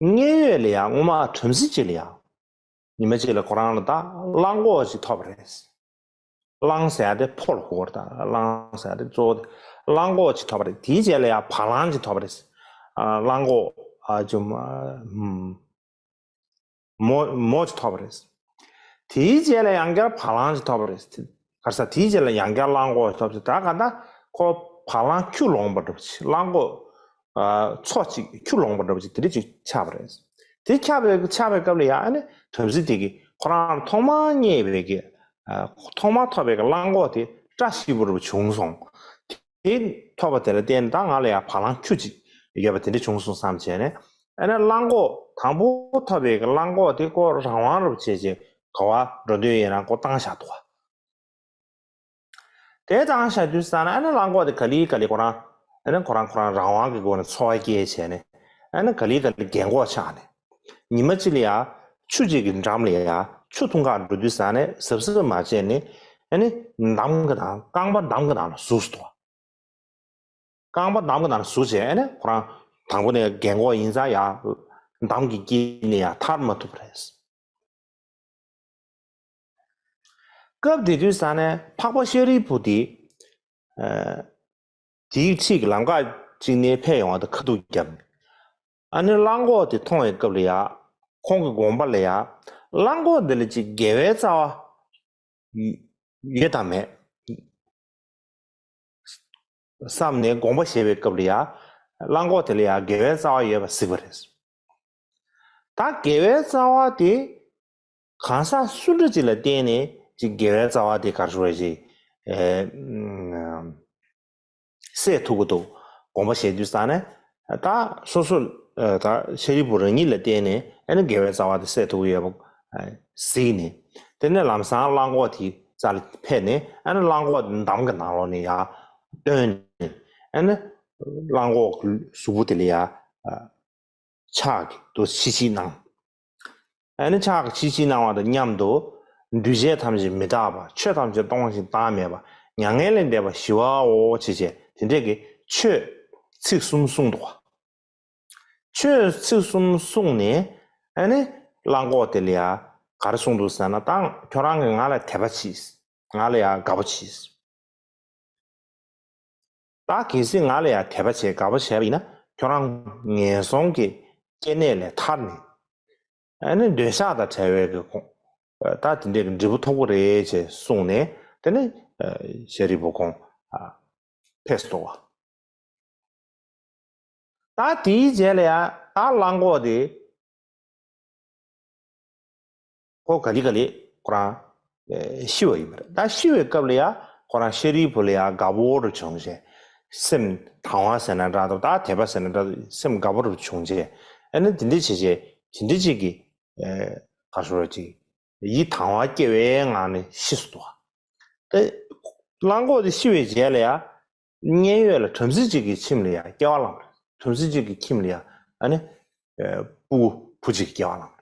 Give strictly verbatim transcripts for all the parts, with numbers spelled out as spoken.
མངོན་ཡོད་ལ་ཡང་སྔོན་མ་བྲམ་ཟེ་གཅིག་ལ་ཡང་། ཉི་མ་གཅིག་ལ་ཁོ་རང་ལ་ད་གླང་གོག་ཅིག་ཐོབ་པ་རེད། གླང་ཟེར་ཡ་དེ་ཕོ་ལ་གོ་བར་ད་གླང་ཟེར་ཡ་དེ་གཙོ་བོ་དེ་གླང་གོག་ཅིག་ཐོབ་པ་རེད། དེའི་རྗེས་ལ་ཡང་བ་གླང་ཅིག་ཐོབ་པ་རེད། ཨ་གླང་གོག་ཨ་ཅུ་མ་ཧུམ། མོ་མོ་ཅིག་ཐོབ་པ་རེད། དེའི་རྗེས་ལ་ཡང་བསྐྱར་བ་གླང་ཅིག་ཐོབ་པ་རེད། ག་རེ་ཟ། དེའི་རྗེས་ལ་ཡང་བསྐྱར་གླང་གོག་ཐོབ་ཅིག་ད་ག་ད་ཁོ་བ་གླང་ཁྱུ་ལོངས་པ་འདྲ་པོ་ཅིག་གླང་གོག་ཨ་མཚོ་ཅིག་ཁྱུ་ལོངས་པ་འདྲ་པོ་ཅིག་དེ་འདྲ་ཅིག་ཆགས་པ་རེད། དེ་ཆགས་པའི་ཆགས་པའི་སྐབས་ལ་ཡང་ཨ་ནི་བྲམ་ཟེ་དེ་གིས་ཁོ་རང་ཐོག་མར་རྙེད་པའི་གི་ཨ་ཐོག་མར་ཐོབ་པའི་གི་གླང་གོག་དེ་བཀྲ་ཤིས་པ་འདྲ་པོ་བྱུང་སོང་། དེ་ཐོབ་པ་དེ་ལ་བརྟེན་ནས་ད་ང་ལ་ཡང་བ་གླང་ཁྱུ་གཅིག་ཡོད་པ་དེ་འདྲ་བྱུང་སོང་བསམ་བྱས་ནས། ཨ་ནི་གླང་གོག་དང་པོ་ཐོབ་པའི་གི་གླང་གོག་དེ་ཁོ་རང་དབང་རབ་བྱས་བྱས་ག་བ་འགྲོ་འདོད་ཡིན་ན་ཁོ་བཏང་བཞག་འདུག་བ། དེ་བཏང་བཞག་དུས་ཙ་ན་ཨ་ནི་གླང་གོག་དེ་ག་ལེ་ག་ལེ་ཁོ་རང་ཨ་ནི་ཁོ་རང་ཁོ་རང་རང་དབང་གི་སྒོ་ནས་འཚོ་བ་སྐྱེལ་བྱས་ནས་ཨ་ནི་ག་ལེ་ག་ལེ་རྒན་གོག་ཆགས་ནས། ཉི་མ་གཅིག་ལ་ཡ་ཆུ་གཅིག་གི་འགྲམ་ལ་ཡ་ཆུ་འཐུང་གར་འགྲོ་དུས་ཙ་ནས་གཟབ་གཟབ་མ་བྱས་ནས་ཨ་ནི་འདམ་གི་ནང་རྐང་པ་འདམ་གི་ནང་ལ་ཟུག་སོང་། རྐང་པ་འདམ་གི་ནང་ལ་ཟུག་བྱས་ཨ་ནི་ཁོ་རང་དང་པོ་ནས་རྒན་གོག་ཡིན་ཙང་ཡ་འདམ་གྱི་དཀྱིལ་ནས་ཡ་ཐར་མ་ཐུབ་པ་རེད། སྐབས་དེ་དུས་ཙ་ནས་འཕགས་པ་ཤཱ་རིའི་བུ་དེ། ཨ་དེའི་འཁྲིས་ཀྱི་ལམ་ཁ་ཅིག་ནས་ཕེབས་ཡོང་བ་དང་ཁ་ཐུག་བརྒྱབ་ནས། ཨ་ནི་གླང་གོག་དེ་མཐོང་བའི་སྐབས་ལ་ཡ། ཁོང་གི་དགོངས་པ་ལ་ཡ། གླང་གོག་འདི་ལ་ཅིག་དགེ་བའི་རྩ་བ་ཡོད་དམ་མེད། བསམ་ནས་དགོངས་པ་བཞེས་པའི་སྐབས་ལ་ཡ། གླང་གོག་དེ་ལ་ཡ་དགེ་བའི་རྩ་བ་ཡོད་པ་གཟིགས་པ་རེད། ད་དགེ་བའི་རྩ་བ་དེ་གང་ཟག་སུ་འདྲ་ཅིག་ལ་བརྟེན་ནས་ཅིག་དགེ་བའི་རྩ་བ་དེ་ག་རེ་ཞིག་ཨེ་སད་ཐུབ་ཀྱི་འདུག་དགོངས་པ་བཞེས་དུས་ཙ་ནས་ད་སོ་སོ་ད་ཤཱ་རིའི་བུ་རང་ཉིད་ལ་བརྟེན་ནས་ཨ་ནི་དགེ་བའི་རྩ་བ་དེ་སད་ཐུབ་ཀྱི་ཡོད་པ་གཟིགས་ནས། དེ་ནས་ལམ་སང་གླང་གོག་དེའི་རྩ་ལ་ཕེབས་ནས་ཨ་ནི་གླང་གོག་དེ་འདམ་གྱི་ནང་ལོགས་ནས་ཡར་བཏོན་ནས་ཨ་ནི་གླང་གོག་གི་གཟུགས་པོ་དེ་ལ་ཡར་ཕྱག་གིས་དུ་ཕྱི་བཤིག་གནང་། ཨ་ནི་ཕྱག་གིས་ཕྱི་བཤིག་གནང་བ་དང་མཉམ་དུ། འདུས་བྱས་ཐམས་ཅད་མི་རྟག་པ། ཆོས་ཐམས་ཅད་སྟོང་ཞིང་བདག་མེད་པ། མྱ་ངན་ལས་འདས་པ་ཞི་བའོ་ཞེས་བྱས་དེ་འདྲས་ཀྱི་ཆོས་ཚིག་གསུམ་གསུངས་འདུག་ཆོས་ཚིག་གསུམ་གསུངས་ནས་ཨ་ནི་གླང་གོག་དེ་ལ་ཡ་ག་རེ་གསུངས་འདུག་ཟེར་ན། ད་ཁྱོད་རང་གིས་ང་ལ་དད་པ་གྱིས། ང་ལ་ཡ་དགའ་པོ་གྱིས། ད་གལ་སྲིད་ང་ལ་ཡང་དད་པ་བྱས་དགའ་པོ་བྱས་པ་ཡིན་ན། ཁྱོད་རང་ངན་སོང་གི་སྐྱེ་གནས་ལས་ཐར་ནས། ཨ་ནི་འདོད་ཆགས་དང་བྲལ་བའི་གི་ཁོང་། ད་དེ་འདྲའི་གི་འབྲས་བུ་ཐོབ་ཀྱི་རེད་ཅེས་གསུངས་ནས། དེ་ནས་ཤཱ་རིའི་བུ་ཁོང་ཕེབས་སོང་བ། ད་དེའི་རྗེས་ལ་ཡང་ད་གླང་གོག་དེ། ཁོ་ག་ལེ་ག་ལེ་ཁོ་རང་ཤི་བ་ཡིན་པ་རེད། ད་ཤི་བའི་སྐབས་ལ་ཡང་ཁོ་རང་ཤཱ་རིའི་བུ་ལ་ཡང་དགའ་པོ་རུ་བྱུང་བྱས། སེམས་དང་བ་ཟེར་ན་འདྲ་འདུག་ད་དད་པ་ཟེར་ན་འདྲ་འདུག་སེམས་དགའ་པོ་རུ་བྱུང་བྱས། ཨ་ནི་དེ་འདྲ་བྱས་བྱས་དེ་འདྲ་ཅིག་གི་ག་ཞོར་ཅིག་ཡིད་དང་བ་སྐྱེ་བའི་ངང་ནས་ཤི་སོང་འདུག་ད་གླང་གོག་དེ་ཤི་བའི་རྗེས་ལ་ཡང་མཉན་ཡོད་ལ་བྲམ་ཟེ་གཅིག་གི་ཁྱིམ་ལ་ཡང་སྐྱེ་བ་བླངས་པ་རེད། བྲམ་ཟེ་གཅིག་གི་ཁྱིམ་ལ་ཡང་ཨ་ནི་ཨ་སྤུ་གུ་བུ་གཅིག་སྐྱེ་བ་བླངས་པ་རེད།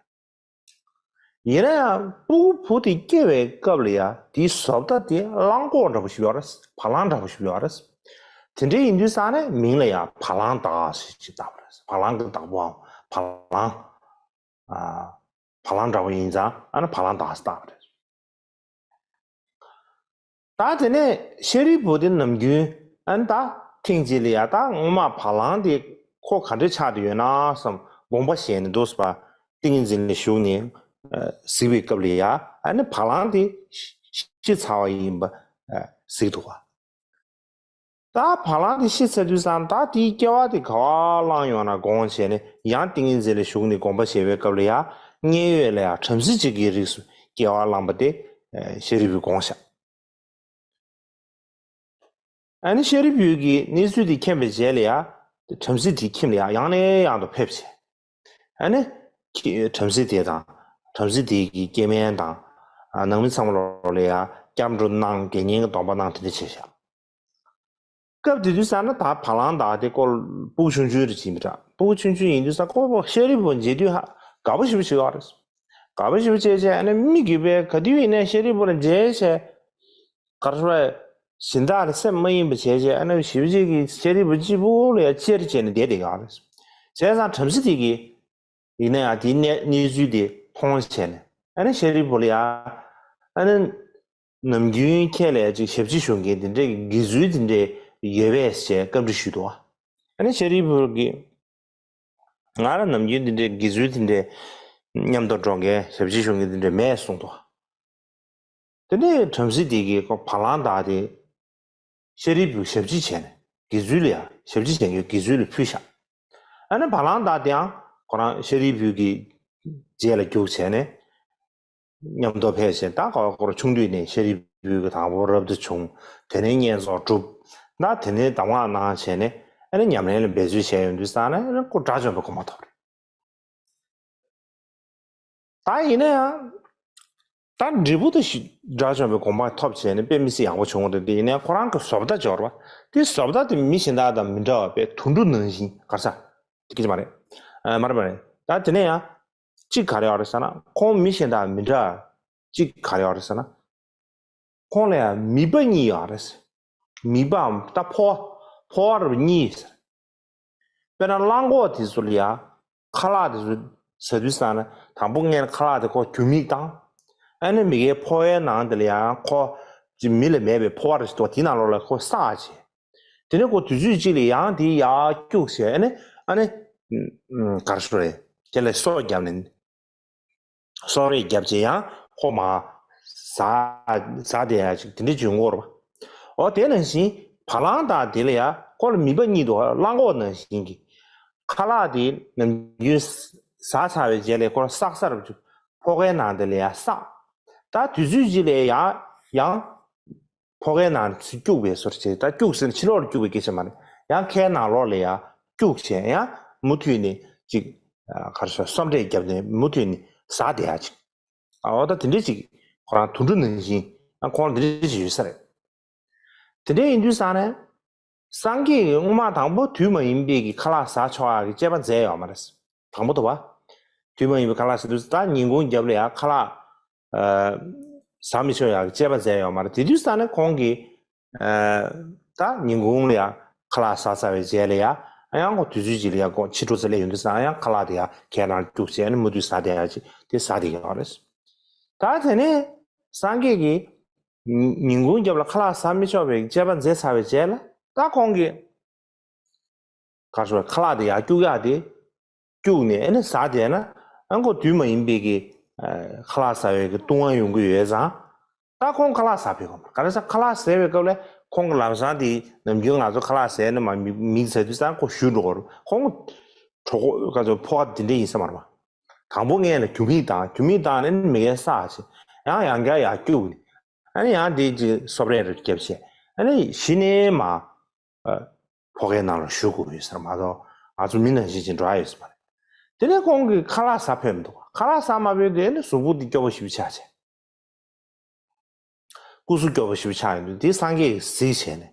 ཡིན་ན་ཡང་སྤུ་གུ་བུ་དེ་སྐྱེ་བའི་སྐབས་ལ་ཡང་དེའི་བཟོ་ལྟ་དེ་གླང་གོག་འདྲ་པོ་ཞིག་ཡོད་རེད། བ་གླང་འདྲ་པོ་ཞིག་ཡོད་རེད། དེ་འདྲ་ཡིན་དུས་ཙང་ནས་མིང་ལ་ཡང་བ་གླང་བདག་ཞེས་ཅིག་བཏགས་པ་རེད། བ་གླང་གི་བདག་པོའམ་བ་གླང་། ཨ་བ་གླང་འདྲ་པོ་ཡིན་ཙང་ཨ་ནི་བ་གླང་བདག་ཟེར་བཏགས་པ་རེད། ད་དེ་ནས་ཤཱ་རིའི་བུ་དེ་ནམ་རྒྱུན་ཨ་ནི་ད་ཐེངས་གཅིག་ལ་ཡ་ད་སྔོན་མ་བ་གླང་དེ་ཁོ་ག་འདྲ་ཆགས་བསྡད་ཡོད་ན་བསམ་དགོངས་པ་བཞེས་ནས་འདུག་སེ་ཏིང་ངེ་འཛིན་ལ་ཞུགས་ནས་གཟིགས་པའི་སྐབས་ལ་ཡ་ཨ་ནི་བ་གླང་དེ་ཤི་ཚར་བ་ཡིན་པ་གཟིགས་འདུག་བ། ད་བ་གླང་དེ་ཤི་ཚར་དུས་ཙང་ད་དེའི་སྐྱེ་བ་དེ་ག་བ་བླངས་ཡོང་ན་དགོངས་བྱས་ནས་ཡང་ཏིང་ངེ་འཛིན་ལ་ཞུགས་ནས་དགོངས་པ་བཞེས་པའི་སྐབས་ལ་ཡང་མཉན་ཡོད་ལ་ཡང་བྲམ་ཟེ་གཅིག་གི་རིགས་སུ་སྐྱེ་བ་བླངས་པ་དེ་ཤཱ་རིའི་བུས་དགོངས་བཞག་ཨ་ནི་ཤཱ་རིའི་བུ་གིས་གནས་ཚུལ་དེ་མཁྱེན་པའི་རྗེས་ལ་ཡང་བྲམ་ཟེ་དེའི་ཁྱིམ་ལ་ཡང་ཡང་ནས་ཡང་དུ་ཕེབས་བྱས། ཨ་ནི། ཁྱི་བྲམ་ཟེ་དེ་དང་། བྲམ་ཟེ་དེ་གི་སྐྱེ་དམན་དང་། ཨ་ནང་མི་ཚང་མ་ལོག་ལ་ཡ་སྐྱབས་འགྲོ་གནང་དགེ་བསྙེན་གྱི་སྡོམ་པ་གནང་དེ་འདྲ་བྱས་ཤག་སྐབས་དེ་དུས་ཙ་ན་ད་བ་གླང་དག་དེ་ཀོ་སྤུ་གུ་ཆུང་ཆུང་རེ་བྱིན་པ་འདྲ། སྤུ་གུ་ཆུང་ཆུང་ཡིན་དུས་ཙ་ཁོ་ཤཱ་རིའི་བུ་མཇལ་དུས་ཧ་དགའ་པོ་ཞེ་པོ་བྱེད་ཀྱི་ཡོད་རེད། དགའ་པོ་ཞེ་པོ་བྱས་བྱས་ཨ་ནི་མི་རྒྱུད་པས་ག་དུས་ཡིན་ནའི་ཤཱ་རིའི་བུ་ལ་མཇལ་བྱས། གར་སོང་བས་སྦྱིན་བདག་ལ་སེམས་མ་ཡེངས་པ་བྱས་བྱས་ཨ་ནི་ཞེ་པོ་ཅིག་གིས་ཤཱ་རིའི་བུ་གཅིག་པུ་ལ་ཡ་ཅེར་བྱས་ནས་བསྡད་བསྡད་ཀྱི་ཡོད་རེད། བྱས་ཙང་བྲམ་ཟེ་དེ་གིས། ཡིན་ན་ཡང་དེའི་གནས་གནས་ཚུལ་དེ་མཐོང་བྱས་ནས། ཨ་ནི་ཤཱ་རིའི་བུ་ལ་ཡ། ཨ་ནི་ནམ་རྒྱུན་ཁྱེད་ལ་ཅིག་ཞབས་ཕྱི་ཞུ་མཁན་དེ་འདྲའི་དགེ་ཚུལ་དེ་འདྲའི་ཡོད་པས་ཞེས་བཀའ་འདྲི་ཞུས་འདུག་ཨ་ནི་ཤཱ་རིའི་བུ་གིས། ང་ལ་ནམ་རྒྱུན་དེ་འདྲའི་དགེ་ཚུལ་དེ་འདྲའི་མཉམ་དུ་འགྲོ་མཁན་ཞབས་ཕྱི་ཞུ་མཁན་དེ་འདྲའི་མེད་གསུངས་འདུག་དེ་ནས་བྲམ་ཟེ་དེ་གིས་ཁོ་བ་ལང་སྟག་དེ་ཤཱ་རིའི་བུ་ཞབས་ཕྱི་བྱས་ནས་དགེ་ཚུལ་ལ་ཡ་ཞབས་ཕྱི་བྱེད་མཁན་དགེ་ཚུལ་ལ་ཕུལ་བཞག་ཨ་ནི་བ་ལང་སྟག་དེའང་ཁོ་རང་ཤཱ་རིའི་བུ་གི་རྗེས་ལ་རྒྱུགས་བྱས་ནས། མཉམ་དུ་ཕེབས་ཤིང་། ད་ཁོ་ཁོ་ཆུང་དུས་ནས་ཤཱ་རིའི་བུ་གི་དང་པོ་རབ་ཏུ་བྱུང་། དེ་ནས་བསྙེན་རྫོགས་གྲུབ། ད་དེ་ནས་གདམས་ངག་གནང་བྱས་ནས་ཨ་ནི་ཉམས་ལེན་ལ་འབད་རྩོལ་བྱས་ཡོང་དུས་ཙང་ནས་ཨ་ནི་ཁོ་དགྲ་བཅོམ་པའི་གོ་འཕང་ཐོབ་རེད། ད་ཡིན་ན་ཡང་། ད་འབྲས་བུ་དེ་ཞིག་དགྲ་བཅོམ་པའི་གོ་འཕང་ཐོབ་བྱས་ནས་དཔེ་མི་སྲིད་ཡག་པོ་བྱུང་བ་རེད། དེ་ཡིན་ན་ཡང་ཁོ་རང་གི་བཟོ་ལྟ་སྦྱོར་བ་དེ་བཟོ་ལྟ་དེ་མི་གཞན་དག་དང་མི་འདྲ་བ་དཔེ་དུད་འགྲོ་ནང་བཞིན་ག་རེ་ཟ། དེ་སྐད་ཆ་མ་རེད། ཨ་མ་རེད་མ་རེད། ད་དེ་ནས་ཡང་། གཅིག་ག་རེ་ཡོད་རེད་ཟེར་ན། ཁོང་མི་གཞན་དང་མི་འདྲ། གཅིག་ག་རེ་ཡོད་རེད་ཟེར་ན། ཁོང་ལ་ཡང་མིད་པ་གཉིས་ཡོད་རེད། མིད་པའམ་ད་ཕོ་བ། ཕོ་བ་རུ་གཉིས་ཟེར། དཔེར་ན་གླང་གོག་དེ་ཚོ་ལ་ཡང་ཁ་ལག་དེ་ཚོ་ཟ་དུས་ཙང་ནས་དང་པོ་སྔོན་ཁ་ལག་དེ་ཁོ་རྒྱུ་མིག་བཏང་། ཨ་ནི་མི་ཁའི་ཕོ་བའི་ནང་དེ་ལ་ཡང་ཁོ་ཅི་མི་ལ་མེད་པའི་ཕོ་བ་རེ་ཞིག་འདུག་དེའི་ནང་ལོགས་ལ་ཁོ་བསགས་བྱས། དེ་ནས་ཁོ་དུས་ཚོད་གཅིག་ལ་ཡང་དེ་ཡར་སྐྱུགས་བྱས། ཨ་ནི་ཨ་ནི་ག་རེ་ཞུ་རེད། དེ་ལ་སོ་བརྒྱབ་ནས། སོ་རེ་བརྒྱབ་བྱས་ཡང་ཁོ་མར་ཟག་ཟག་བསྡད་ཡ་ཅིག་དེ་འདྲ་བྱུང་གི་ཡོད་རེད་པ། འོ་དེ་ནང་བཞིན་བ་ལང་སྟག་དེ་ལ་ཡ་ཁོ་ལ་མིད་པ་གཉིས་འདུག་གླང་གོག་ནང་བཞིན་གྱི། ཁ་ལག་དེ་ནམ་རྒྱུན་ཟ་ཚར་བའི་རྗེས་ལ་ཁོ་བསགས་ཚར་བ་ཅིག་ཕོ་བའི་ནང་དེ་ལ་ཡ་བསགས། ད་དུས་ཚོད་གཅིག་ལ་ཡང་ཡང་ཕོ་བའི་ནང་ཚུར་སྐྱུག་པའི་བཟོ་འདྲ་བྱས། ད་སྐྱུག་ཟེར་ན་ཕྱི་ལོགས་ལ་སྐྱུག་པའི་སྐད་ཆ་མ་རེད། ཡང་ཁའི་ནང་ལོགས་ལ་ཡང་སྐྱུག་བྱས་ཡང་མུ་མཐུད་ནས་ཅིག་ག་རེ་ཟེར། སོ་འབྲས་བརྒྱབ་ནས་མུ་མཐུད་ནས་ཟག་བསྡད་ཡ་ཅིག་ཨ་འོ་ད་དེ་འདྲས་ཅིག་ཁོ་རང་དུད་འགྲོ་ནང་བཞིན་ཨ་ཁོང་ལ་འདི་འདྲས་ཅིག་ཡོད་ས་རེད། དེ་འདྲས་ཡིན་དུས་ཙང་ནས། སངས་རྒྱས་ཀྱིས་སྔོན་མ་དང་པོ་དུས་མ་ཡིན་པའི་གི་ཁ་ལག་ཟ་ཆོག་ཡག་གི་བཅས་པ་མཛད་ཡོད་མ་རེད། དང་པོ་དུ་བ། དུས་མ་ཡིན་པའི་ཁ་ལག་ཟ་དུས་ད་ཉིན་གུང་རྒྱབ་ལ་ཡང་ཁ་ལག་ཨ། ཟ་མི་ཆོག་ཡག་གི་བཅས་པ་མཛད་ཡོད་མ་རེད། དེ་དུས་ཙང་ནས་ཁོང་གིས་ཨ། ད་ཉིན་གུང་ལ་ཡང་ཁ་ལག་ཟ་ཚར་བའི་རྗེས་ལ་ཡང་ཨ་ཡང་ཁོ་དུས་ཚོད་ཅིག་ལ་ཡང་ཁོ་ཕྱི་དྲོ་ཚེ་ལས་ཡོང་དུས་ཙང་ཡང་ཁ་ལག་དེ་ཡང་ཁའི་ནང་སྐྱུགས་བྱས་ནས་མུ་མཐུད་ཟ་བསྡད་ཡག་ཅིག་དེ་ཟ་བསྡད་ཡོད་རེད། ད་དེ་ནས་སངས་རྒྱས་ཀྱིས། ཉིན་ཉིན་གུང་རྒྱབ་ལ་ཁ་ལག་ཟ་མི་ཆོག་པའི་བཅས་པ་མཛད་ཚར་བའི་རྗེས་ལ་ད་ཁོང་གིས་ག་རེ་ཟེར། ཁ་ལག་དེ་ཡར་སྐྱུག་ཡག་དེ་སྐྱུག་ནས་ཨ་ནི་ཟ་བསྡད་ན་ཨ་ཁོ་དུས་མ་ཡིན་པའི་གི་ཨ་ཁ་ལག་ཟ་བའི་གི་ལྟུང་བ་ཡོང་གི་ཡོད་ཙང་། ད་ཁོང་ཁ་ལག་ཟ་ཕོད་ཀྱི་མ་རེད། ག་རེ་ཟེར། ཁ་ལག་ཟ་བའི་སྐབས་ལ་ཁོང་གི་ལམ་སང་དེ་ནམ་རྒྱུན་ང་ཚོ་ཁ་ལག་ཟས་ནས་མར་མིག་མིག་ཟ་དུས་ཙང་ཁོ་བཞུ་འགྲོ་གི་རེད། ཁོང་གྲོད་ཁོག་ག་ཚོད་ཕོ་བ་དེ་འདྲ་ཡིན་ས་མ་རེད་པ། དང་པོ་སྔོན་ལ་རྒྱུ་མིག་བཏང་། རྒྱུ་མིག་བཏང་ནས་མི་ཁའི་ས་ཕྱེ། ཡང་ཡང་བསྐྱར་ཡར་སྐྱུག་ནས། ཨ་ནི་ཡང་དེ་ཅིག་སོ་འབྲས་རེ་བརྒྱབ་བྱས། ཨ་ནི་གཞི་ནས་མར་ཨ་ཕོ་བའི་ནང་ལ་བཞུགས་དགོས་ཡོད་ས་རེད་མ་གཏོགས་ང་ཚོ་མི་ནང་བཞིན་ཅིག་འགྲོ་ཡ་ཡོད་ས་མ་རེད། དེ་ནས་ཁོང་གིས་ཁ་ལག་ཟ་ཕོད་མི་འདུག་ཁ་ལག་ཟ་མ་ཕོད་དུས་ཨ་ནི་གཟུགས་པོ་འདི་སྐྱོ་པོ་ཞེ་པོ་ཆགས་བྱས། སྐུ་གཟུགས་སྐྱོ་པོ་ཞེ་པོ་ཆགས་ཡོང་དུས་དེ་སངས་རྒྱས་ཀྱིས་གཟིགས་བྱས་ནས།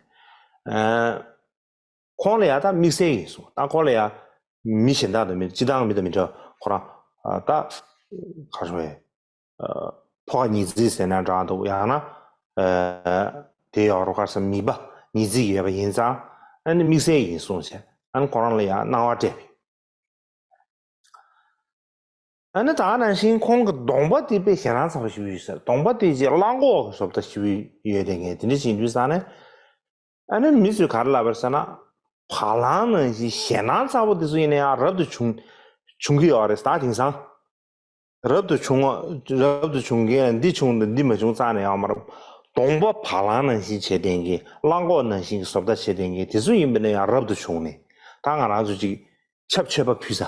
ཨ། ཁོང་ལ་ཡང་ད་དམིགས་བསལ་ཡིན་གསུངས། ད་ཁོང་ལ་ཡང་མི་གཞན་དག་དང་མི་སྤྱིར་བཏང་མི་དང་མི་འདྲ་ཁོ་རང་ཨ་ད་ག་རེ་ཟེར། ཨ་ཕོ་ཁ་ཉི་ཚིག་ཟེར་ན་འདྲ་འདུག་ཡང་ན་ཨ་དེ་ཡོད་རེད། ག་རེ་ཟེར། མིད་པ་ཉི་ཚིག་ཡོད་པ་ཡིན་ཙང་ཨ་ནི་དམིགས་བསལ་ཡིན་གསུངས་བྱས། ཨ་ནི་ཁོ་རང་ལ་ཡང་གནང་བ་སྤྲད་པས། ཨ་ནི་ད་ག་ནང་བཞིན་ཁོང་གི་གདོང་པ་དེ་དཔེ་ཞེད་སྣང་ཚ་པོ་ཞིག་ཡོད་ཟེར། གདོང་པ་དེ་ཅིག་གླང་གོག་གི་བཟོ་ལྟ་ཞིག་ཡོད་དེ། ངས་དེ་འདྲ་ཞིག་ཡིན་དུས་ཙང་ནས་ཨ་ནི་མི་ཚོས་ག་རེ་ལབ་པ་རེད་ཟེར་ན། བ་ལང་ནང་བཞིན་ཞེད་སྣང་ཚ་པོ་དེ་ཚོ་ཡིན་ན་ཡང་རབ་ཏུ་བྱུང་བྱུང་གི་ཡོད་རེད། ད་དེང་སང་རབ་ཏུ་བྱུང་བ་རབ་ཏུ་བྱུང་མཁན་འདི་བྱུང་དང་འདི་མ་བྱུང་རྩ་ནས་ཡོད་མ་རེད། གདོང་པ་བ་ལང་ནང་བཞིན་བྱེད་མཁན་གྱི། གླང་གོག་ནང་བཞིན་གྱི་བཟོ་ལྟ་བྱེད་མཁན་གྱི་དེ་ཚོ་ཡིན་པ་ན་ཡང་རབ་ཏུ་བྱུང་ནས། ད་ང་རང་ཚོ་ཅིག་ཆབ་མཆོད་པ་ཕུལ་ས།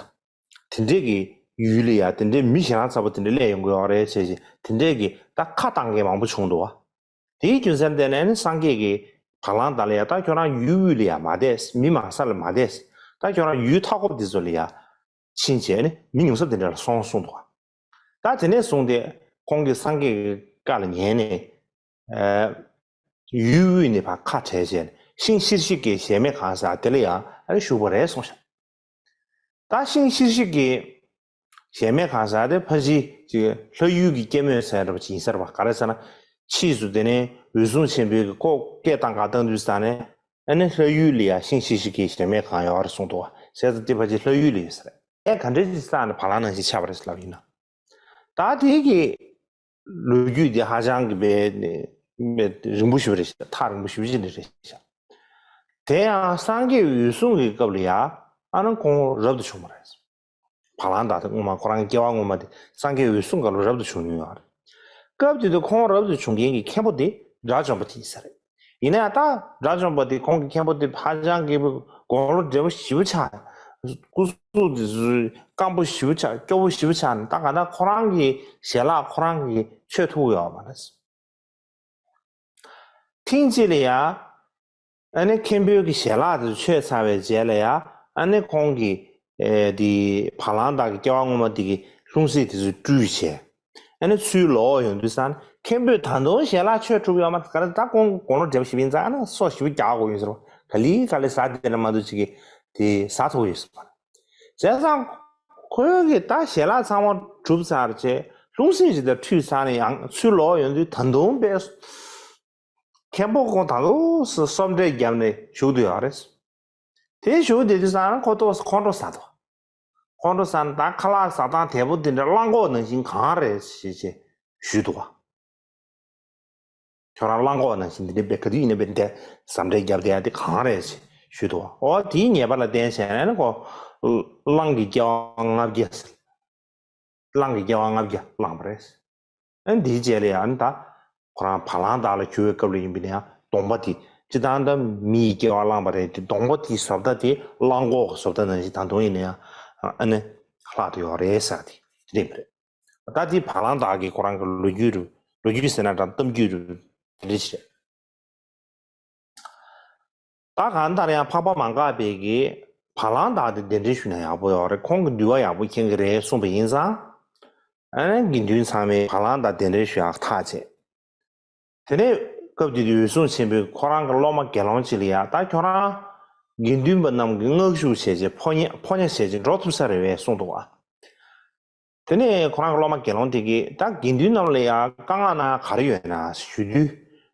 དེ་འདྲས་ཀྱི་ཡུལ་ལ་ཡ་དེ་འདྲས་མི་ཞེད་སྣང་ཚ་པོ་དེ་འདྲས་སླེབས་ཡོང་གི་ཡོད་རེད་བྱས་བྱས། དེ་འདྲས་ཀྱི་ད་ཁ་བཏང་མཁན་མང་པོ་བྱུང་འདུག་བ། དེའི་རྒྱུ་མཚན་བརྟེན་ནས་ནི་སངས་རྒྱས་ཀྱིས་བ་ལང་དག་ལ་ཡ། ད་ཁྱོད་རང་ཡུལ་དབུས་ལ་ཡ་མ་བསྡད། མི་མང་ས་ལ་མ་བསྡད། ད་ཁྱོད་རང་ཡུལ་མཐའ་འཁོབ་འདི་ཚོ་ལ་ཡ་ཕྱིན་བྱས་ནི་མི་ཉུང་ས་དེ་འདྲ་ལ་སོང་གསུངས་འདུག་བ། ད་དེ་ནས་བཟུང་སྟེ་ཁོང་གིས་སངས་རྒྱས་ཀྱི་བཀའ་ལ་ཉན་ནས། ཨ། ཡུལ་དབུས་ནས་ཕར་ཁ་བྲལ་བྱས་ནས་ཤིང་ཤིར་ཤིར་གྱི་གཞལ་མེད་ཁང་ཟེར་དེ་ལ་ཡང་ཨ་ནི་བཞུགས་པ་རེད་གསུངས་ཤག་ད་ཤིང་ཤིར་ཤིར་གྱི་གཞལ་མེད་ཁང་ཟེར་དེ་ཕལ་ཆེར་ཅིག་ལྷ་ཡུལ་གྱི་སྐྱེད་མོས་ཚལ་འདྲ་པོ་ཅིག་ཡིན་ས་རེད་པ། ག་རེ་ཟེར་ན། ཕྱིས་སུ་དེ་ནས་འོད་སྲུང་ཆེན་པོའི་གི་ཁོ་སྐད་བཏང་ག་བཏང་དུས་ཙང་ནས་ཨ་ནི་ལྷ་ཡུལ་ལ་ཡང་ཤིང་ཤིར་ཤིར་གྱི་གཞལ་མེད་ཁང་ཡོད་རེད་གསུངས་འདུག་བ། བྱས་ཙང་དེ་ཕལ་ཆེར་ལྷ་ཡུལ་ལ་ཡོད་ས་རེད། ག་འདྲ་ཞིག་བསགས་ནས་བ་ལང་ནང་བཞིན་ཆགས་པ་རེད་ལབ་ཡིན་ན། ད་དེ་གི་ལོ་རྒྱུས་དེ་ཧ་ཅང་གི་བས་ནས་རིང་པོ་ཞིག་རེད་ཤག་ཐག་རིང་པོ་ཞིག་ཅིག་རེད་ཤག་དེ་ཡང་སངས་རྒྱས་འོད་སྲུང་གི་སྐབས་ལ་ཡ་ཨ་ནི་ཁོང་རབ་ཏུ་བྱུང་བ་རེད། བ་ལང་དང་དེ་སྔོན་མ་ཁོ་རང་གི་སྐྱེ་བ་སྔོན་མ་དེ་སངས་རྒྱས་འོད་སྲུང་སྐབས་ལ་རབ་ཏུ་བྱུང་མྱོང་ཡོད་རེད། སྐབས་དེ་དུས་ཁོང་རབ་ཏུ་བྱུང་མཁན་གྱི་མཁན་པོ་དེ་དགྲ་བཅོམ་པ་དེ་ཡིན་ས་རེད། ཡིན་ན་ཡང་ད་དགྲ་བཅོམ་པ་དེ་ཁོང་གི་མཁན་པོ་དེ་ཧ་ཅང་གི་དགུང་ལོ་བགྲེས་པོ་ཞེ་པོ་ཆགས། སྐུ་གཟུགས་དེ་ཚོ་སྐམ་པོ་ཞེ་པོ་ཆགས། སྐྱོ་པོ་ཞེ་པོ་ཆགས་ནས་ད་ག་ད་ཁོ་རང་གི་ཞལ་ལག་ཁོ་རང་གི་མཆོད་ཐུབ་ཡོད་མ་རེད། ཐེངས་གཅིག་ལ་ཡ། ཨ་ནི་མཁན་པོའི་གི་ཞལ་ལག་དེ་ཚོ་མཆོད་ཚར་བའི་རྗེས་ལ་ཡ། ཨ་ནི་ཁོང་གིས་ཨེ་དེ་བ་ལང་དག་གི་སྐྱེ་བ་སྔོན་མ་དེ་གི་ལྷུང་བཟེད་དེ་ཚོ་བཀྲུས་བྱས། ཨ་ནི་ཚུར་ལོག་ཡོང་དུས་ཙང་མཁན་པོས་ད་དུང་ཞལ་ལག་མཆོད་ཐུབ་ཡོད་མ་རེད། ག་རེ་ད་ཁོང་དགུང་ལོ་བགྲེས་པོ་ཞིག་ཡིན་ཙང་ཨ་ནི་སོ་ཞེ་པོ་རྒྱག་དགོས་ཡོད་ཟེར་བ། ག་ལེ་ག་ལེ་ཟ་བསྡད་ན་མ་གཏོགས་ཅིག་གིས་དེ་ཟ་ཐུབ་ཡོད་ཟེར་བ། བྱས་ཙང་ཁོས་གི་ད་ཞལ་ལག་ཚང་མ་གྲུབ་ཚར་རྗེས་ལྷུང་བཟེད་ཅིག་ད་བཀྲུས་ཚར་ནས་ཡང་ཚུར་ལོག་ཡོང་དུས་ད་དུང་དཔེ་མཁན་པོ་ཁོང་ད་དུང་སོ་སོ་འདྲས་བརྒྱབ་ནས་བཞུགས་བསྡད་ཡོད་རེད། དེ་བཞུགས་བསྡད་དུས་ཙང་ཁོ་ཏོག་ཙམ་ཁོང་ཁྲོ་ཟ་འདུག་ཁོང་ཁྲོ་ཟ་ནས་ད་ཁ་ལག་ཟ་སྟངས་དལ་པོ་འདི་འདྲ་གླང་གོག་ནང་བཞིན་གང་རེད་ཞེས་བྱས་ཞུས་འདུག་བ། ཁྱོད་རང་གླང་གོག་ནང་བཞིན་འདི་འདྲ་བས་ག་དུས་ཡིན་ན་བས་འདི་ཟ་འདྲ་བརྒྱབ་བསྡད་ཡ་འདི་གང་རེད་ཞེས་ཞུས་འདུག་བ། འོ་དེའི་ཉེས་པ་ལ་བརྟེན་བྱས་ནས་ཁོ་གླང་གི་སྐྱེ་བ་ལྔ་བརྒྱ། གླང་གི་སྐྱེ་བ་ལྔ་བརྒྱ་བླངས་པ་རེད། ཨ་ནི་དེའི་རྗེས་ལ་ཡང་ད་ཁོ་རང་བ་ལང་དག་ལ་གྱུར་བའི་སྐབས་ལ་ཡིན་པ་ཡིན་ན་ཡང་གདོང་པ་དེ་སྤྱིར་བཏང་ད་མིའི་སྐྱེ་བ་བླངས་པ་རེད་དེ། གདོང་པ་དེའི་བཟོ་ལྟ་དེ་གླང་གོག་གི་བཟོ་ལྟ་ནང་བཞིན་ད་དུང་ཡིན་ན་ཡང་ཨ་ནི་ལྷག་ཏུ་ཡོད་རེད་ཟེར་དེ་དེ་རེད་མ་རེད། ད་དེ་བ་ལང་དག་གི་ཁོ་རང་གི་ལོ་རྒྱུས་རུ་ལོ་རྒྱུས་ཟེར་ན་འདྲ་གཏམ་རྒྱུད་རུ་དེ་འདྲ་ཞིག་རེད། ད་གང་ལྟར་ཡང་འཕགས་པ་མ་འགགས་པའི་གི་བ་ལང་དག་དེ་གདན་འདྲེན་ཞུས་ན་ཡག་པོ་ཡོད་རེད། ཁོང་གི་འདུལ་བ་ཡག་པོ་མཁྱེན་གི་རེད་གསུངས་པ་ཡིན་ཙང་། ཨ་ནི་དགེ་འདུན་ཚང་མས་བ་ལང་དག་གདན་འདྲེན་ཞུ་ཡག་ཐག་བཅད། དེ་ནས་སྐབས་དེ་དུས་འོད་སྲུང་ཆེན་པོས་ཁོ་རང་གི་སློབ་མ་དགེ་སློང་གཅིག་ལ་ཡ་ད་ཁྱོད་རང་དགེ་འདུན་པ་རྣམས་ཀྱི་མངག་གཞུག་བྱས་རྗེས་ཕོ་ཉ་ཕོ་ཉ་བྱས་རྗེས་འགྲོ་ཐུབ་ས་རེད་པས་གསུངས་འདུག་བ། དེ་ནས་ཁོ་རང་གི་སློབ་མ་དགེ་སློང་དེ་གིས་ད་དགེ་འདུན་རྣམས་ལ་ཡང་བཀའ་མངགས་གནང་ག་རེ་ཡོད་ན་ཞུས་དུས།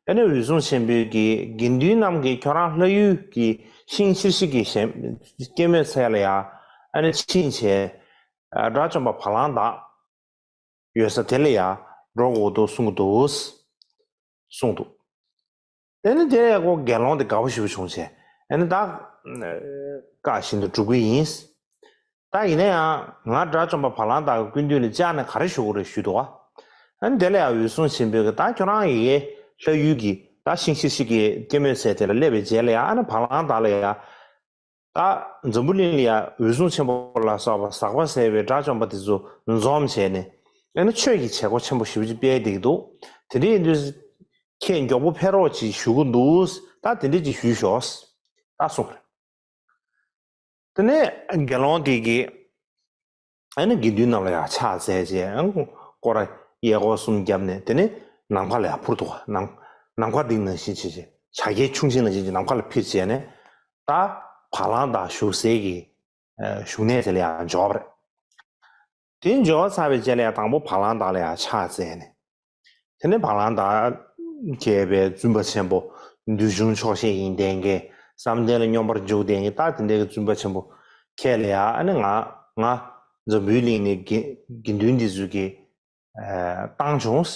ཨ་ནི་འོད་སྲུང་ཆེན་པོས་ཀྱིས་དགེ་འདུན་རྣམས་ཀྱིས་ཁྱོད་རང་ལྷ་ཡུལ་གྱི་ཤིང་ཤིར་ཤིང་གི་ཞལ་སྐྱེད་མོས་ཚལ་ལ་ཡང་ཨ་ནི་ཕྱིན་བྱས། དགྲ་བཅོམ་པ་བ་ལང་དག་ཡོད་ས་དེ་ལ་ཡང་འགྲོ་དགོས་འདུག་གསུང་གི་འདུག་གསུངས་འདུག་དེ་ནི་དེ་ལས་ཁོ་དགེ་སློང་དེ་དགའ་པོ་ཞེ་པོ་བྱུང་བྱས། ཨ་ནི་ད་བཀའ་བཞིན་དུ་སྒྲུབ་ཀྱི་ཡིན། ད་ཡིན་ན་ཡང་ང་དགྲ་བཅོམ་པ་བ་ལང་དག་གི་སྐུ་མདུན་ལ་བཅར་ནས་ག་རེ་ཞུ་དགོས་རེད་ཞུས་འདུག་བ། ཨ་ནི་དེ་ལ་ཡང་འོད་སྲུང་ཆེན་པོས་ཀྱི་ད་ཁྱོད་རང་ཡི་གེ་ལྷ་ཡུལ་གྱི་ད་ཤིང་ཤིར་ཤིང་གི་སྐྱེད་མོས་ཚལ་དེ་ལ་སླེབས་པའི་རྗེས་ལ་ཡང་ཨ་ནི་བ་ལང་དག་ལ་ཡང་། ད་འཛམ་བུ་གླིང་ལ་ཡང་འོད་སྲུང་ཆེན་པོ་ལ་སོགས་པ་ཟག་པ་ཟད་པའི་དགྲ་བཅོམ་པ་དེ་ཚོ་འཛོམས་བྱས་ནས་ཨ་ནི་ཆོས་ཀྱི་བྱེད་སྒོ་ཆེན་པོ་ཞེ་པོ་ཅིག་སྤེལ་བསྡད་ཀྱི་འདུག་དེ་འདྲ་ཡིན་དུས་ཁྱེད་མགྱོགས་པོ་ཕེབས་རོགས་ཅིག་ཞུ་གི་འདུག་ད་དེ་འདྲ་ཅིག་ཞུས་ཤོག་ད་གསུངས་པ་རེད། དེ་ནས་དགེ་སློང་དེ་གིས་ཨ་ནི་དགེ་འདུན་རྣམས་ལ་ཡང་ཕྱག་འཚལ་རྗེས་ཨ་ནི་སྐོར་ར་གཡས་སྐོར་གསུམ་བརྒྱབ་ནས་དེ་ནས་ནམ་མཁའ་ལ་ཡང་འཕུར་འདུག་ནམ་ནམ་མཁའ་ལྡིང་ནང་བཞིན་བྱས་བྱས་བྱ་རྒྱལ་ཁྱུང་ཆེན་ནང་བཞིན་གྱི་ནམ་མཁའ་ལ་འཕུར་བྱས་ནས་ད་བ་ལང་དག་བཞུགས་སའི་གི་བཞུགས་གནས་དེ་ལ་ཡང་འབྱོར་བ་རེད། དེ་འབྱོར་ཚར་བའི་རྗེས་ལ་ཡང་དང་པོ་བ་ལང་དག་ལ་ཡང་ཕྱག་འཚལ་ནས། དེ་ནས་བ་ལང་དག་མཁས་པའི་བཙུན་པ་ཆེན་པོ་བདུད་འཇོམས་ཆོག་ཤེས་ཀྱི་ལྡན་མཁན་བསམ་གཏན་ལ་སྙོམས་པར་འཇུག་ལྡན་མཁན་ད་དེ་འདྲའི་བཙུན་པ་ཆེན་པོ་ཁྱེད་ལ་ཡང་ཨ་ནི་ང་ང་འཛམ་བུའི་གླིང་ནས་དགེ་དགེ་འདུན་འདི་ཚོས་ཀྱི་བཏང་བྱུང་།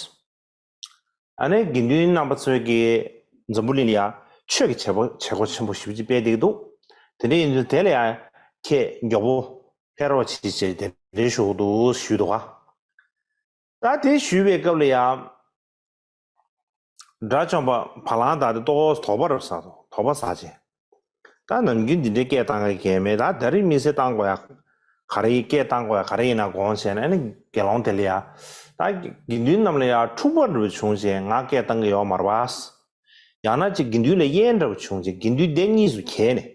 ཨ་ནི་དགེ་འདུན་རྣམ་པ་ཚོས་ཀྱི་འཛམ་བུ་གླིང་ལ་ཡང་ཆོས་ཀྱི་བྱེད་སྒོ་བྱེད་སྒོ་ཆེན་པོ་ཞེ་པོ་ཅིག་སྤེལ་བསྡད་ཀྱི་འདུག་དེ་འདྲ་ཡིན་དུས་དེ་ལ་ཡང་ཁྱེད་མགྱོགས་པོ་ཕེབས་རོགས་བྱེད་ཅེས་དེ་འདྲའི་ཞུ་གི་འདུག་ཞུས་འདུག་ག་ད་དེ་ཞུས་པའི་སྐབས་ལ་ཡང་། དགྲ་བཅོམ་པ་བ་ལང་དག་དེ་ཏོག་ཙམ་དོགས་པ་རུ་ཟ་དོགས་པ་ཟ་བྱས། ད་ནམ་རྒྱུན་འདི་འདྲའི་སྐད་བཏང་གི་གལ་མེད་ད་ད་རེས་དམིགས་བསལ་བཏང་དགོས་ཡ། ག་རེ་ཡིན་སྐད་བཏང་དགོས་ཡ་ག་རེ་ཡིན་ན་དགོངས་བྱས་ནས་ཨ་ནི་དགེ་སློང་དེ་ལ་ཡ། ད་དགེ་འདུན་རྣམས་ལ་ཡ་འཁྲུག་པ་འདྲ་བོ་བྱུང་བྱས་ང་སྐད་བཏང་གི་ཡོད་མ་རེད་པ། ཡང་ན་ཅིག་དགེ་འདུན་ལ་གཡེལ་འདྲ་བོ་བྱུང་བྱས་དགེ་འདུན་སྡེ་གཉིས་སུ་གྱེས་ནས།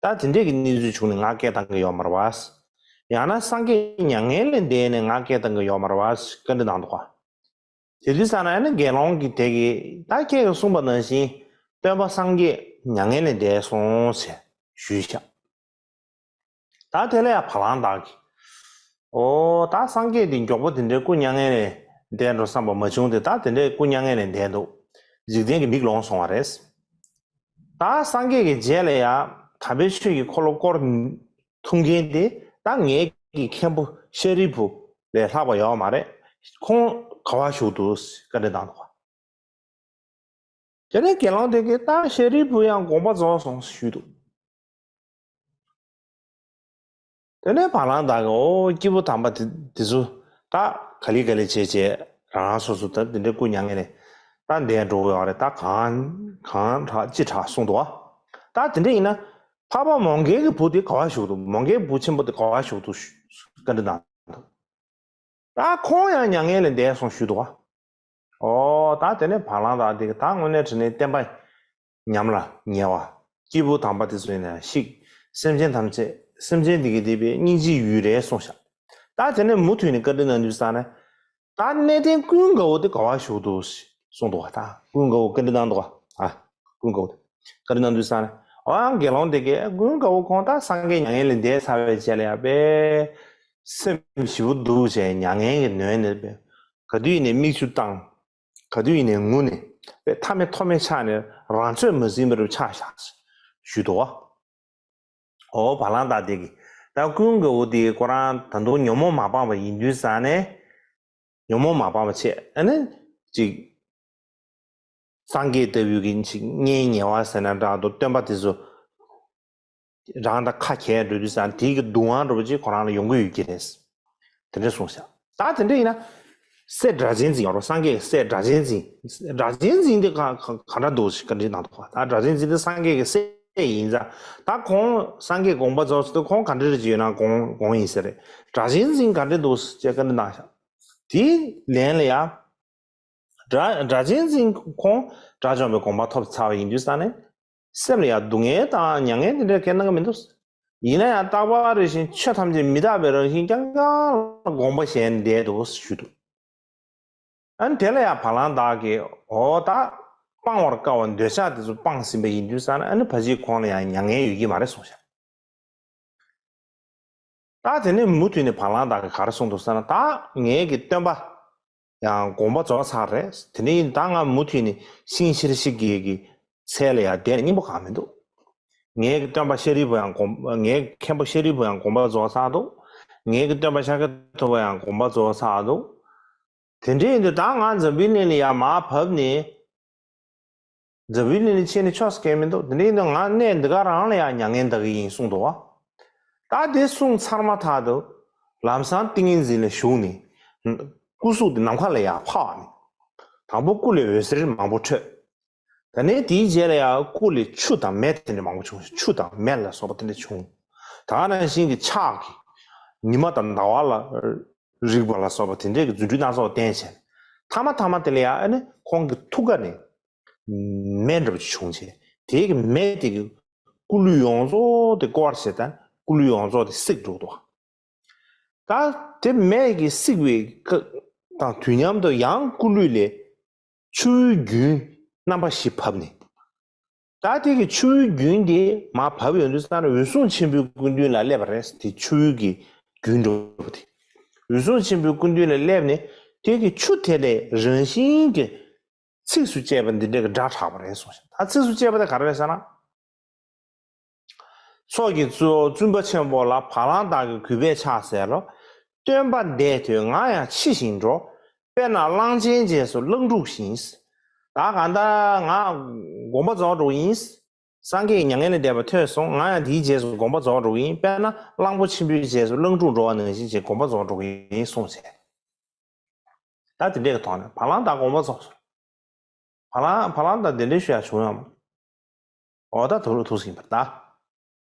ད་དེ་འདྲས་ཀྱི་གནས་ཚུལ་བྱུང་ནས་ང་སྐད་བཏང་གི་ཡོད་མ་རེད་པ། ཡང་ན་སངས་རྒྱས་མྱ་ངན་ལས་འདས་ནས་ང་སྐད་བཏང་གི་ཡོད་མ་རེད་པ་བཀའ་འདྲི་གནང་འདུག་ག་དེ་དུས་ཙ་ན་ཨ་ནི་དགེ་སློང་གིས་དེ་གིས་ད་ཁྱེད་ཀྱིས་གསུངས་པ་ནང་བཞིན་སྟོན་པ་སངས་རྒྱས་མྱ་ངན་ལས་འདས་སོང་ཞེས་ཞུས་ཤག་ད་དེ་ལ་ཡང་བ་ལང་དག་གིས། ཨོ་ད་སངས་རྒྱས་འདི་མགྱོགས་པོ་དེ་འདྲའི་སྐུ་མྱ་ངན་ལས་འདས་འགྲོ་བསམ་པ་མ་བྱུང་སྟེ་ད་དེ་འདྲའི་སྐུ་མྱ་ངན་ལས་འདས་འདུག་འཇིག་རྟེན་གྱི་མིག་ལོང་སོང་བ་རེད། ད་སངས་རྒྱས་ཀྱི་རྗེས་ལ་ཡང་དམ་པའི་ཆོས་ཀྱི་འཁོར་ལོ་བསྐོར་ཐུབ་མཁན་དེ་ད་ངའི་ གི་མཁན་པོ་ཤཱ་རིའི་བུ་ལས་ལྷག་པ་ཡོད་མ་རེད། ཁོང་ག་བ་བཞུགས་འདུག་བཀའ་འདྲི་གནང་འདུག་བ། དེ་ནས་དགེ་སློང་དེ་གིས་ད་ཤཱ་རིའི་བུ་ཡང་དགོངས་པ་རྫོགས་སོང་ཞུས་འདུག་དེ་ནས་བ་ལང་བདག་གིས་ཨོ་སྐྱེས་བུ་དམ་པ་དེ་དེ་ཚོ་ད་ག་ལེ་ག་ལེ་བྱས་བྱས་རང་རང་སོ་སོ་ད་དེ་འདྲའི་སྐུ་མྱ་ངན་ལས་ད་འདས་འགྲོ་གི་ཡོད་རེད། ད་གང་གང་དྲག་ཅི་དྲག་གསུངས་འདུག་བ། ད་དེ་འདྲ་ཡིན་ན་འཕགས་པ་མོའུ་འགལ་གྱི་བུ་དེ་ག་བ་བཞུགས་འདུག་མོའུ་འགལ་བུ་ཆེན་པོ་དེ་ག་བ་བཞུགས་འདུག་བཀའ་འདྲི་གནང་འདུག་ད་ཁོང་ཡང་མྱ་ངན་ལས་འདས་སོང་ཞུས་འདུག་བ། ཨོ་ད་དེ་ནས་བ་ལང་བདག་དེ་གིས་ད་དངོས་གནས་དྲང་གནས་བསྟན་པ་ཉམས་ལ་ཉེ་བ། སྐྱེས་བུ་དམ་པ་དེ་ཚོ་ཡིན་ན་ཤིག་སེམས་ཅན་ཐམས་ཅད་སེམས་ཅན་དེ་གི་བདེ་བའི་སྙིང་རྗེའི་ཡུལ་རེད་གསུངས་ཤག་ད་དེ་ནས་མུ་མཐུད་ནས་བཀའ་འདྲི་གནང་དུས་ཙ་ནས་ད་གནས་བརྟན་ཀུན་དགའ་བོ་དེ་ག་བ་བཞུགས་འདུག་གསུངས་འདུག་བ། ད་ཀུན་དགའ་བོ་བཀའ་འདྲི་གནང་འདུག་བ། ཨ་ཀུན་དགའ་བོ་དེ་བཀའ་འདྲི་གནང་དུས་ཙ་ནས་ཨོ་ཡང་དགེ་སློང་དེ་གིས་ཀུན་དགའ་བོ་ཁོང་ད་སངས་རྒྱས་མྱ་ངན་ལས་འདས་ཚར་བའི་རྗེས་ལ་ཡ་པས་སེམས་ཞེ་པོ་སྡུག་བྱས་མྱ་ངན་གྱིས་ནོན་ནས་པས་ག་དུས་ཡིན་ནའི་མིག་ཆུ་བཏང་། ག་དུས་ཡིན་ནའི་ངུ་ནས་པས་མཐའ་མེད་ཐོག་མེད་ཆགས་ནས་རང་ཚོད་མ་ཟིན་པ་རུ་ཆགས་བཞག་ཞུས་འདུག་བ། ཨོ་བ་ལང་བདག་དེ་གིས་ད་ཀུན་དགའ་བོ་དེ་ཁོ་རང་ད་དུང་ཉོན་མོངས་མ་སྤངས་པ་ཡིན་དུས་ཙ་ནས་ཉོན་མོངས་མ་སྤངས་པ་བྱས་ཨ་ནི་ཅིག་སངས་རྒྱས་ལྟ་བུའི་གི་ཅིག་གཉེན་ཉེ་བ་ཟེར་ན་འདྲ་འདུག་སྟོན་པ་དེ་ཚོ་རང་དང་ཁ་གྱེས་འགྲོ་དུས་ཙ་ན་དེའི་གི་སྡུག་དབང་འདྲ་པོ་ཅིག་ཁོ་རང་ལ་ཡོང་གི་ཡོད་ཀྱི་རེད། དེ་འདྲ་གསུངས་ཤག་ད་དེ་འདྲ་ཡིན་ན་སྲས་སྒྲ་གཅན་འཛིན་ཡོད་རེད། སངས་རྒྱས་ཀྱི་སྲས་སྒྲ་གཅན་འཛིན། སྒྲ་གཅན་འཛིན་དེ་ག་ག་ག་འདྲ་འདུག་ཅིག་བཀའ་འདྲི་གནང་འདུག་ད་སྒྲ་གཅན་འཛིན་དེ་སངས་རྒྱས་ཀྱི་སྲས་ཡིན་ཙང་ད་ཁོང་སངས་རྒྱས་དགོངས་པ་རྫོགས་ཚར་དུས་ཁོང་ག་འདྲ་རེ་ཅིག་ཡོད་ན་དགོངས་དགོངས་ཡིན་ས་རེད། སྒྲ་གཅན་འཛིན་ག་འདྲ་འདུག་ཅེས་བཀའ་འདྲི་གནང་ཤག་དེའི་ལན་ལ་ཡ། སྒྲ་སྒྲ་གཅན་འཛིན་ཁོང་དགྲ་བཅོམ་པའི་དགོངས་པ་ཐོབ་ཚར་བ་ཡིན་དུས་ཙ་ནས་སེམས་ལ་ཡང་སྡུག་བསྔལ་དང་མྱ་ངན་དེ་འདྲ་གང་ཡང་གནང་གི་མི་འདུག་ཡིན་ན་ཡང་རྟག་པ་རེ་བཞིན་ཆོས་ཐམས་ཅད་མི་རྟག་པའི་རང་བཞིན་རྐྱང་རྐྱང་ལ་དགོངས་པ་བཞེས་ནས་བསྡད་འདུག་ཞུས་འདུག་ཨ་ནི་དེ་ལ་ཡང་བ་ལང་བདག་གིས་འོ་ད་སྤང་བར་དཀའ་བ་འདོད་ཆགས་དེ་ཚོ་སྤངས་ཟིན་པ་ཡིན་དུས་ཙ་ན་ཨ་ནི་ཕལ་ཆེར་ཁོང་ལ་ཡང་མྱ་ངན་ཡོད་ཀྱི་མ་རེད་གསུངས་ཤག་ད་དེ་ནས་མུ་མཐུད་ནས་བ་ལང་བདག་གིས་ག་རེ་གསུངས་འདུག་ཟེར་ན། ད་ངའི་གི་སྟོན་པ་ཡང་དགོངས་པ་རྫོགས་ཚར་རེད། དེ་ནས་ད་ང་མུ་མཐུད་ནས་ཤིང་ཤེར་ཕྱིན་གྱི་གི་ཚལ་ལ་ཡང་བསྡད་ན་སྙིང་པོ་གང་མི་འདུག་ངའི་གི་སྟོན་པ་ཤཱ་རིའི་བུ་ཡང་དགོངས་ངའི་མཁན་པོ་ཤཱ་རིའི་བུ་ཡང་དགོངས་པ་རྫོགས་ཚར་འདུག་ངའི་གི་སྟོན་པ་ཤཱཀྱ་ཐུབ་པ་ཡང་དགོངས་པ་རྫོགས་ཚར་འདུག་དེ་འདྲ་ཡིན་དུས་ད་ང་འཛམ་བུའི་གླིང་ལ་ཡང་མར་བབས་ནས། འཛམ་བུའི་གླིང་ལ་ཕྱིན་ནས་ཆོག་ས་གང་མི་འདུག་དེ་འདྲ་ཡིན་དུས་ང་གནས་འདི་ག་རང་ལ་ཡང་མྱ་ངན་འདའ་གི་ཡིན་གསུངས་འདུག་བ། ད་དེ་གསུངས་ཚར་མ་ཐག་ཏུ་ལམ་སང་ཏིང་ངེ་འཛིན་ལ་ཞུགས་ནས་སྐུ་གཟུགས་དེ་ནམ་མཁའ་ལ་ཡར་འཕགས་ནས། དང་པོ་སྐུ་ལས་འོད་ཟེར་མང་པོ་འཕྲོས། ད་ནས་དེའི་རྗེས་ལ་ཡང་སྐུ་ལས་ཆུ་དང་མེ་དེ་འདྲ་མང་པོ་བྱུང་། ཆུ་དང་མེ་ལ་སོགས་པ་དེ་འདྲ་བྱུང་། ད་ག་ནང་བཞིན་གྱི་ཕྱག་གིས་ཉི་མ་དང་ཟླ་བ་ལ་རིག་པ་ལ་སོགས་པ་དེ་འདྲའི་གི་རྫུ་འཕྲུལ་སྣ་ཚོགས་བསྟན་བྱས། མཐའ་མ་མཐའ་མ་དེ་ལ་ཡང་ཨ་ནི་ཁོང་གི་ཐུགས་ཀ་ནས་མེ་འདྲ་པོ་ཅིག་བྱུང་བྱས། དེའི་གི་མེ་དེ་གིས་སྐུ་ལུས་ཡོངས་རྫོགས་དེ་བསྐོར་བྱས། ད་སྐུ་ལུས་ཡོངས་རྫོགས་དེ་བསྲེགས་འགྲོ་འདུག་ད་དེ་མེ་གིས་བསྲེགས་པའི་སྐབས་དང་དུས་མཉམ་དུ་ཡང་སྐུ་ལུས་ལས་ཆུ་བོའི་རྒྱུན་རྣམ་པ་བཞི་བབས་ནས། ད་དེ་གི་ཆུ་བོའི་རྒྱུན་དེ་མར་བབས་ཡོང་དུས་ཙ་ན་འོད་སྲུང་ཆེན་པོའི་སྐུ་མདུན་ལ་སླེབས་པ་རེད། དེ་ཆུ་བོའི་གི་རྒྱུན་འདྲ་པོ་དེ། འོད་སྲུང་ཆེན་པོའི་སྐུ་མདུན་ལ་སླེབས་ནས་དེ་གི་ཆུ་དེ་ལས་རང་བཞིན་གྱི་ཚིགས་སུ་བཅད་པ་འདི་འདྲ་གི་སྒྲ་གྲགས་པ་རེད་གསུངས་ཤག་ད་ཚིགས་སུ་བཅད་པ་དེ་ག་རེ་རེད་ཟེར་ན། ཚོགས་ཀྱི་གཙོ་བོ་བཙུན་པ་ཆེན་པོ་ལ་བ་ལང་བདག་གི་གུས་པས་ཕྱག་འཚལ་ལོ། སྟོན་པ་འདས་ཐོས་ང་ཡང་འཆི་ཞིང་འགྲོ། དཔེར་ན་གླང་ཆེན་རྗེས་སུ་གླང་ཕྲུག་བཞིན། ད་གང་ལྟར་ང་དགོངས་པ་རྫོགས་འགྲོ་གི་ཡིན། སངས་རྒྱས་མྱ་ངན་ལས་འདས་པ་ཐོས་སོང་། ང་ཡང་དེའི་རྗེས་སུ་དགོངས་པ་རྫོགས་འགྲོ་གི་ཡིན། དཔེར་ན་གླང་པོ་ཆེན་པོའི་རྗེས་སུ་གླང་ཕྲུག་འགྲོ་བ་ནང་བཞིན་བྱས་དགོངས་པ་རྫོགས་འགྲོ་གི་ཡིན་གསུངས་བྱས། ད་དེ་འདྲའི་གི་ཐོག་ནས་བ་ལང་བདག་དགོངས་པ་རྫོགས་སོང་། བ་ལང་བ་ལང་བདག་དེ་འདྲའི་ཞུ་ཡ་བྱུང་ཡོད་མ། འོ་ད་དུ་རུ་ཐུགས་ཟིན་པར་གདའ།